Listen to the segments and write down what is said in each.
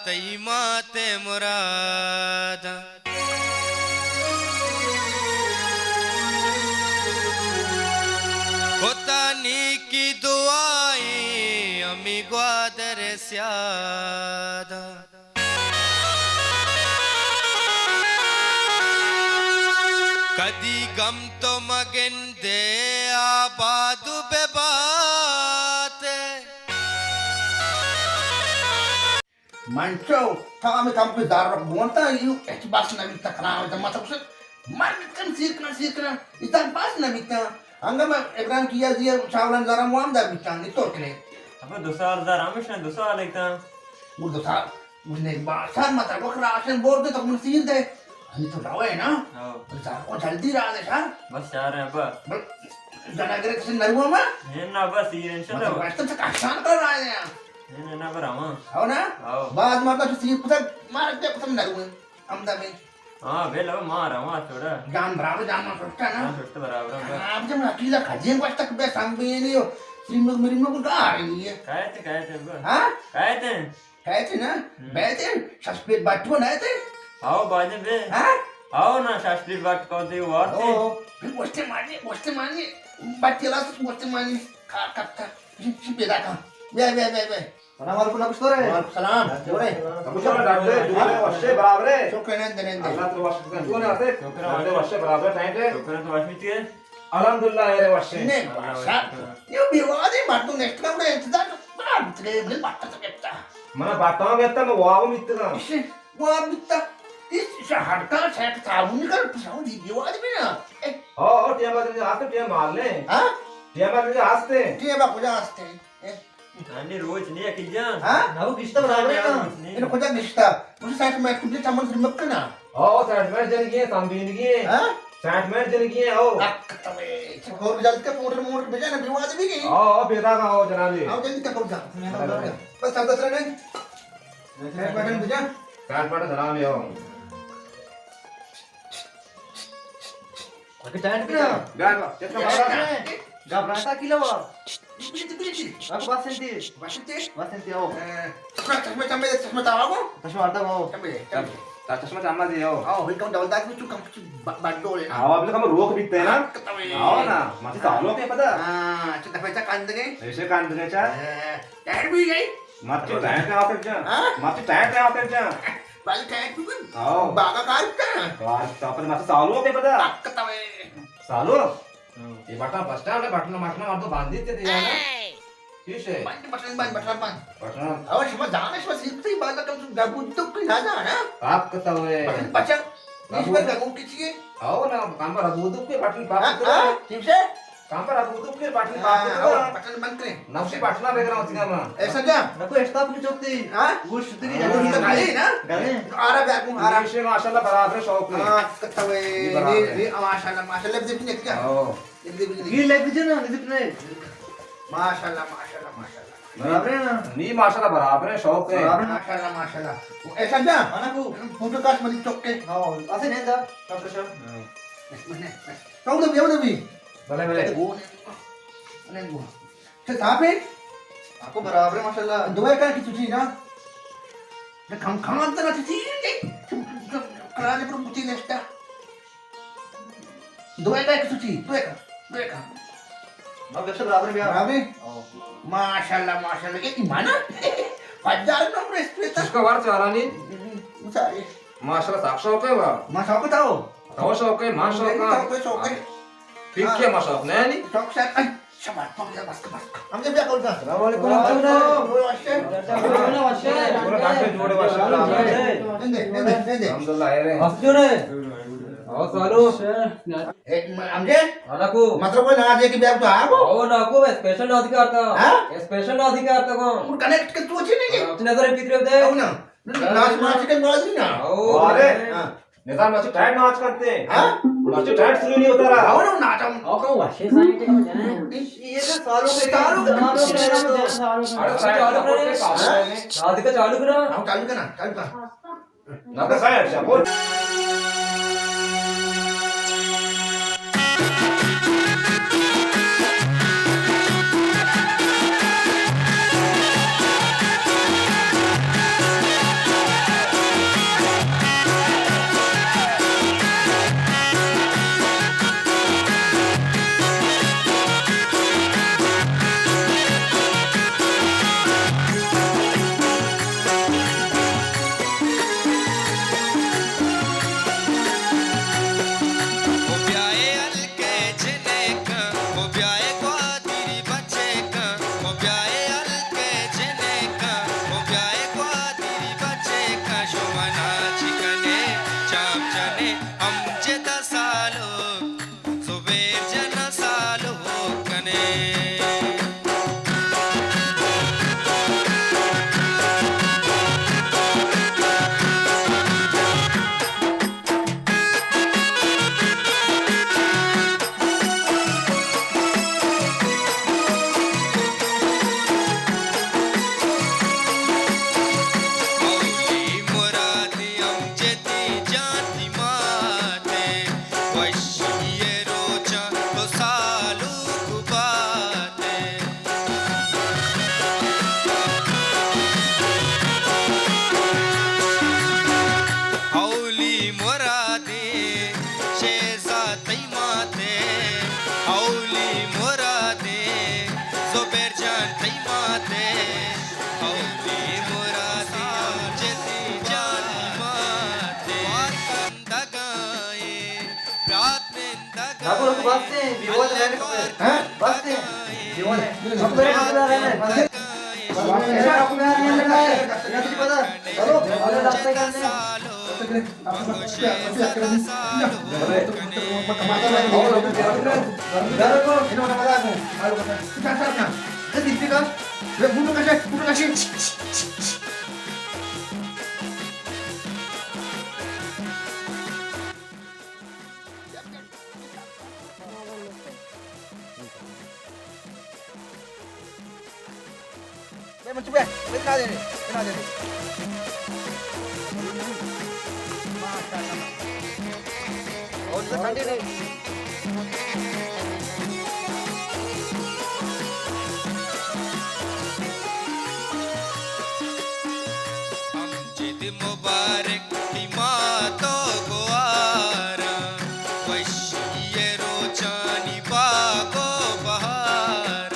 تئی مات مراد۔ کتا نیکی دعائیں ہمی گوادر سیاد۔ کدی گم تو مگندے آباد ببات۔ من چو تمام کم کو دار رکھ بونتا، یو اچ بس نہ بیتا کنا، مطلب سے مر بیت کن سیر کنا، سیر کنا، اتنا بس نہ بیتا۔ انگا میں ابراہیم کیا زیر چاولان زارا وام دا بیتا، نی تو کنے۔ ابا دو سال زار ہمیشہ دو سال ایتا۔ وہ دو سال، وہ نے با سال مطلب وقت راشن بور دے تو من سیر دے۔ ہمیں تو روے نا۔ ہاؤ۔ زار کو جلدی را دے شار۔ بس شار ہے ابا۔ بس جناگرے کسی نروا ما؟ ہے نا ابا سیر انشاءاللہ۔ مطلب واسطے تو کشان کر رہا ہے۔ نہ، نہ، نہ، برا، ہاں۔ ہو نا؟ ہاں۔ باز ماتا تو سیر کتا، مار دے کتا نہ روئے۔ ہمدا میں۔ ہاں، بے لو، مار، ہاں، چھوڑا۔ جان برابر، جان مار سوچتا نا۔ ہاں، سوچتا برابر، ہاں۔ ہاں، اب جب اکیلا کھجیں گوشت تک بے سنگ بھی نہیں ہو۔ سیم لوگ میری ملک کو کہاں آ رہی ہے؟ کہتے، کہتے، ابا۔ ہاں؟ کہتے۔ کہتے نا؟ ہم۔ بیتے، شش پیٹ بٹو نہ تے؟ ہاؤ، باجے بے۔ ہاں؟ ہاؤ نا، شش پیٹ بٹ کو دے وارتے۔ او، پھر گوشتے مانی، گوشتے مانی، بٹی لاس گوشتے مانی، کار کرتا۔ شی، شی پیدا کن۔ بیا، بیا، بیا، بیا۔ سلام علیکم، نکشتو رے۔ وعلیکم السلام۔ جوڑے؟ کچھ نہ ڈاکٹر، جوڑے، وشے برابر ہے۔ شکر ہے، نندے، نندے۔ اللہ تو وش کن، جوڑے آتے۔ شکر ہے۔ ڈاکٹر وشے برابر ہے، ٹھیک ہے۔ شکر ہے، تو وش میتی ہے۔ الحمدللہ، اے رے وشے۔ نے، اللہ بادشاہ۔ وش کن۔ یہ بیوادی مردم نشتگا بڑے انتظار تو بڑا بتلے، من بٹا تو گپتا۔ منا بٹا گپتا، میں واب میتگا۔ اسے واب میتا۔ اس شہر کا شیخ صاحب نے کر پساو دی بیوادی بھی نا۔ اے۔ ہاں، ہاں، ٹیم بعد آتے، ٹیم مال نے۔ ہاں؟ ٹیم بعد آتے۔ ٹیم بعد کجا آتے؟ اے۔ آنی روچ نہیں اکیل جان۔ ہاں؟ نہ، وہ گشتہ برابر ہے نا۔ روچ نہیں۔ انہوں کجا گشتہ؟ مجھے سیٹ میٹ کجا چمن سر مکنا۔ او، سیٹ میٹ جنگی ہے، سامبین کی ہے۔ ہاں؟ سیٹ میٹ جنگی ہے، او۔ حق توے۔ چکور جلد کے موٹر موٹر بجا نا بیواد بھی گئی۔ او، او، پیدا کا، او، جناب جی۔ او، جلد کے پہنچا۔ بس سب دس رہے۔ سیٹ میٹ بجا۔ سیٹ میٹ جناب جی، او۔ اگہ ٹائٹ بنا۔ گا، گا، چشمہ گا، گا۔ گا، گا، گھبراتا کی لوا۔ بلچی، بلچی۔ اگہ بس انتی۔ بس انتی؟ بس انتی، او۔ اے، چشمہ، چشمہ، چشمہ، چشمہ تاوا کو؟ چشمہ آتا کو؟ چشمہ دے، چشمہ دے۔ تا چشمہ چشمہ دے، او۔ او، ہی کم ڈول دار کو چو کم چو ب-، بڈ ڈول ہے نا۔ او، ابھی کم روک بیتے نا۔ کتوے۔ او نا، ماتی سالو کے پتا۔ ہاں، چو دفعہ چا کاند گئے۔ ایسے کاند گئے چا۔ اے، ٹائٹ بھی گئی۔ ماتی ٹائٹ آتے جا۔ ہاں؟ ماتی ٹائٹ آتے جا۔ بھائی ٹائٹ بھی گئی۔ او۔ باغا کار کتا۔ کار کتا، پر ماتی سالو کے پتا۔ کتوے۔ سالو؟ ہاں۔ یہ بٹن بس اسٹینڈ ہے، بٹن، بٹن مردم باندھی تھے یار۔ اے۔ کیسے؟ بند، بٹن بند، بٹن بند۔ بٹن۔ او، شما زانے، شما سیکھتے ہی بات کم سے کم ربو تو کوئی نہ جانا۔ پاپ کتا ہوئے۔ بٹن بچا۔ ربو۔ اس پر ربو کی چاہیے؟ او نا، کام پر ربو تو کوئی بٹن پاپ ہاں، کتا ہاں، ہے۔ ٹھیک سے؟ کام پر ربو تو کوئی بٹن پاپ ہاں، کتا او، ہے۔ بٹن بند کریں۔ نفسی بٹنا بیگرام ہوتی ہے نا۔ ایسا کیا؟ نہ کوئی اسٹاپ کی چوکتی۔ ہاں؟ وہ شتری ہاں، جگہ گلے نا؟ گلے۔ آرا بیاکوں، آرا۔ یہ ماشاءاللہ برابر شوق ہے۔ ہاں، کتا ہوئے۔ یہ برابر ہے۔ یہ، یہ، ماشاءاللہ، ماشاءاللہ، لب دے بھی نہیں کیا؟ او۔ جلدی بجلی۔ یہ لگ جانا، لگ جانا۔ ماشاءاللہ، ماشاءاللہ، ماشاءاللہ۔ برابر ہے نا؟ نہیں، ماشاءاللہ، برابر ہے، شوق ہے۔ برابر ہے۔ ماشاءاللہ، ماشاءاللہ۔ وہ ایسا کیا؟ انا کو۔ فوٹو کاش مدی چوک کے۔ ہاں، اسے نہیں دا، کاش کاش۔ ہاں۔ اس میں نہیں، اس۔ تو بھی، تو بھی۔ بھلے، بھلے۔ وہ نہیں، نہیں وہ۔ تو صاحب ہے؟ آپ کو برابر ہے، ماشاءاللہ۔ دعا کر کی تجھے نا۔ کم کھان تو نہ تھی، کرانے پر مجھے نشتا۔ دو ایکا، ایک سوچی، دو ایکا، دو ایکا۔ بس، بس، برابر بیا۔ برابر؟ او۔ ماشاءاللہ، ماشاءاللہ۔ اے ایمانا؟ پجار نمبر اس پہ تھا۔ اس کا وار چارانی؟ ماشاءاللہ۔ ماشاءاللہ، تاک شوق ہے وا۔ ما شوق تھا وہ۔ تو شوق ہے، ما شوق ہے۔ تو کوئی شوق ہے۔ ٹھیک ہے، ما شوق نہیں، نہیں۔ شوق شاید، اے، شاباش، بس، بس، بس۔ ہم جب کیا کرتا؟ السلام علیکم۔ وعلیکم السلام۔ جوڑے واشے۔ جوڑے واشے۔ پورا ڈاکٹر جوڑے واشے۔ جوڑے۔ دے، دے، دے، دے۔ الحمدللہ، اے رہے۔ بس جوڑے۔ او سالو۔ اے، م-، ہم جے؟ ہاں، ناکو۔ مطلب کوئی ناز ہے کہ بیاگ تو آگو؟ او، ناکو، اسپیشل ناز کارتا۔ ہاں؟ اسپیشل ناز کارتا کو۔ اور کنیکٹ کے تو چی نہیں؟ اپنی نظر پیترے دے۔ او نا۔ ناچ ماچ کے ناز نہیں نا۔ او، ارے۔ ہاں۔ نظام ناچ ٹائم ناچ کرتے ہیں۔ ہاں؟ ناچ ٹائم شروع نہیں ہوتا رہا۔ او نا، ناچ ہم۔ او، کو واشے سائیں تے ہو جائے۔ یہ تو سالوں کے سالوں کے سالوں کے ارے سائیں، چالو کرو۔ ہاں؟ ناز کا چالو کرو۔ ہاں، چالو کرنا، چالو کرنا۔ نہ تو خیر، شکر۔ بس ہیں، بیوال ہے۔ ہاں؟ بس ہیں۔ بیوال ہے۔ ہم تو بڑے مزیدار ہیں۔ بس ہیں۔ بس ہیں۔ ہم تو بڑے مزیدار ہیں۔ چلو، ہمیں راستے کرنے ہیں۔ بے من چپ ہے، بے بنا دے رہے، بنا دے رہے۔ اور تو ٹھنڈی نہیں۔ امجد مبارک تئی مات ءُ گوھاراں، وشی ءِ روچانی باگ ءُ بہاراں۔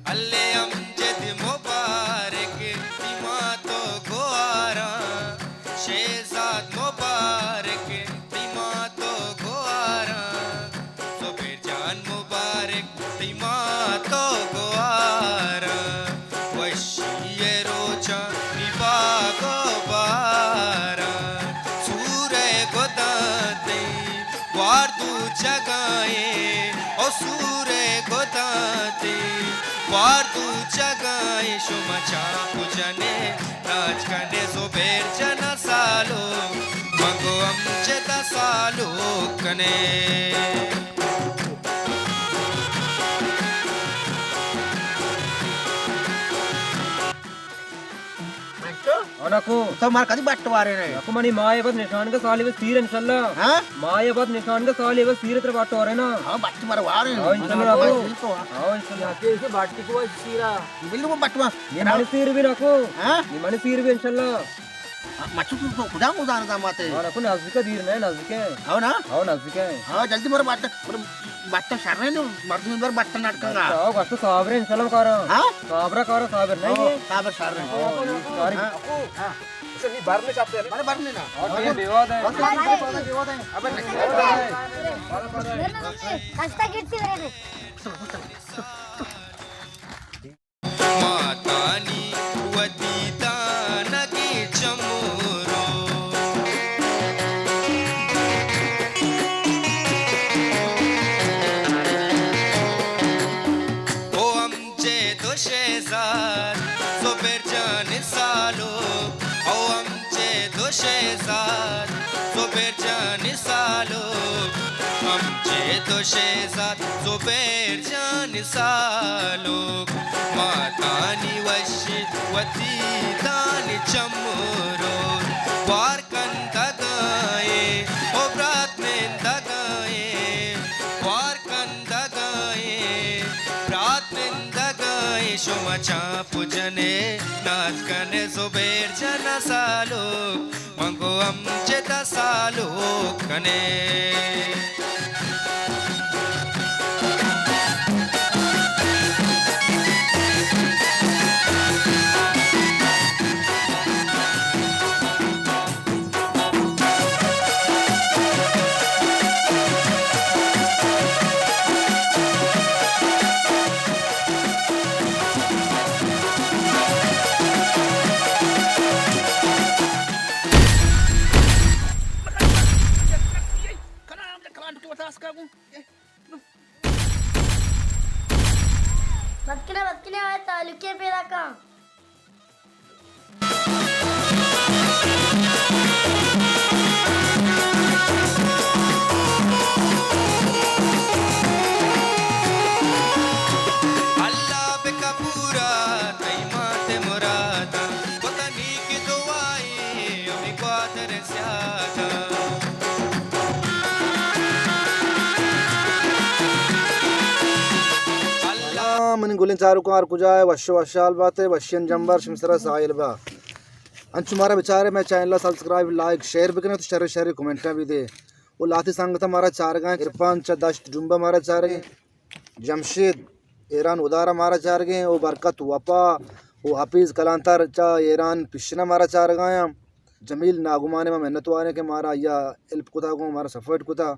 اللہ امجد مبارک تئی مات ءُ گوھاراں، شہزاد مبارک تئی مات ءُ گوھاراں، زبیر جان مبارک تئی مات ءُ گوھاراں، وشی ءِ روچانی باگ ءُ بہاراں، سور ءِ گداں تئی گوار دوچگائیں، او سور ءِ گداں تئی گوار دوچگائیں، شما چاپ جنے ناچ کنے زبیر جان ءَ سالو، من گو امجد ءَ سالو کنے۔ ہو نکو۔ تو مار کدی بٹ وارے رے؟ نکو منی ماں ءَ بد نشان کا سالے بس تیر انشاءاللہ۔ ہاں؟ ماں ءَ بد نشان کا سالے بس تیر تر بٹ وارے نا۔ ہاں، بٹ مار وارے۔ ہاں، انشاءاللہ نکو۔ ہاں، انشاءاللہ۔ کہ اسے بٹ کو سیرا۔ بلو بٹ ما۔ یہ منی سیر بھی نکو۔ ہاں؟ یہ منی سیر بھی انشاءاللہ۔ مچو تو، تو کجا مزان زاماتے؟ ہاں، نکو نزدیک دیر نہیں، نزدیک ہے۔ ہو نا؟ ہاں، نزدیک ہے۔ ہاں، جلدی مر بٹ، مر بٹ شر نہیں، مردم بر بٹ نٹکا۔ ہاں، بس تو صابر انشاءاللہ کارا۔ ہاں؟ صابر کارا، صابر نہیں ہاں، ہے۔ صابر شر نہیں۔ ہاں، یہ ساری ہاں۔ ہاں۔ اسے نہیں بھرنے چاہتے ہیں۔ بھرنے، بھرنے نا۔ اور یہ بیواد ہے۔ بس یہ بیواد ہے۔ ابے نہیں۔ کشتا گرتی میرے۔ ماتانی وتی دانگی چمورو۔ او امجد ءُ شہزاد زبیر جان سالو، او امجد ءُ شہزاد زبیر جان سالو، امجد ءُ شہزاد زبیر جان سالو، ماتانی وشی وتی دان چمورو، وار کندگائیں، او برات نندگائیں، وار کندگائیں، برات نندگائیں، شما چاپ جنے، ناچ کنے زبیر جان سالو، من گو امجد ءَ سالو کنے۔ بس کنے، بس کنے، آئے تعلقے پیدا کن۔ اللہ بکا پورا تئی مات مراداں، کتا نیک دعائیں ہمیں گوادر سیاداں۔ اللہ منی گلیں چاروکاں ہر کجا ئے، وش ءُ وشحال بات ئے، وشیں جمبر شمے سرا ساہیل با۔ انچو مارا بچارے، مئے چینل ءَ سبسکرائب، لائک، شیئر بکنے تو شر شر کمنٹاں بھی دے۔ او لہتے سنگتاں مارا چارگاں، عرفان چہ دشت ڈومبا مارا چارگیں، جمشید ایران ادارا مارا چارگیں، او برکت وپا، و حفیظ کلانتر چا ایران پیشنا مارا چارگایاں۔ جمیل ناگمانے ما منتواریں کہ مارا یا ہیلپ کتا گوں مارا سپورٹ کتا۔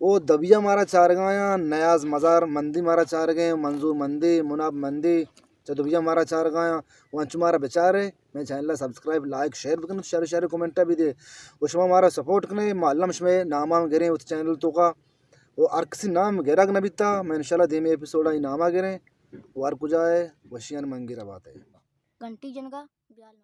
او دبیا مارا چارگایاں، نیاز مزار مندی مارا چارگیں، منظور مندی، مناب مندی، چا دبیا مارا چارگایاں۔ و انچو مارا بچارے، میں چینل سبسکرائب، لائک، شیئر بکن، شیئر شیئر کمنٹ بھی دے۔ و شما مارا سپورٹ کنے، ما الم شمے نامام گریں ات چینل توکا۔ و ہر کسی نام گرگ نہ بیتا، میں انشاءاللہ دیمی ایپیسوڈا ای ناما گریں۔ و ہر کجا ہے، وشیان منگی رباتے۔ گھنٹی جنگا بیال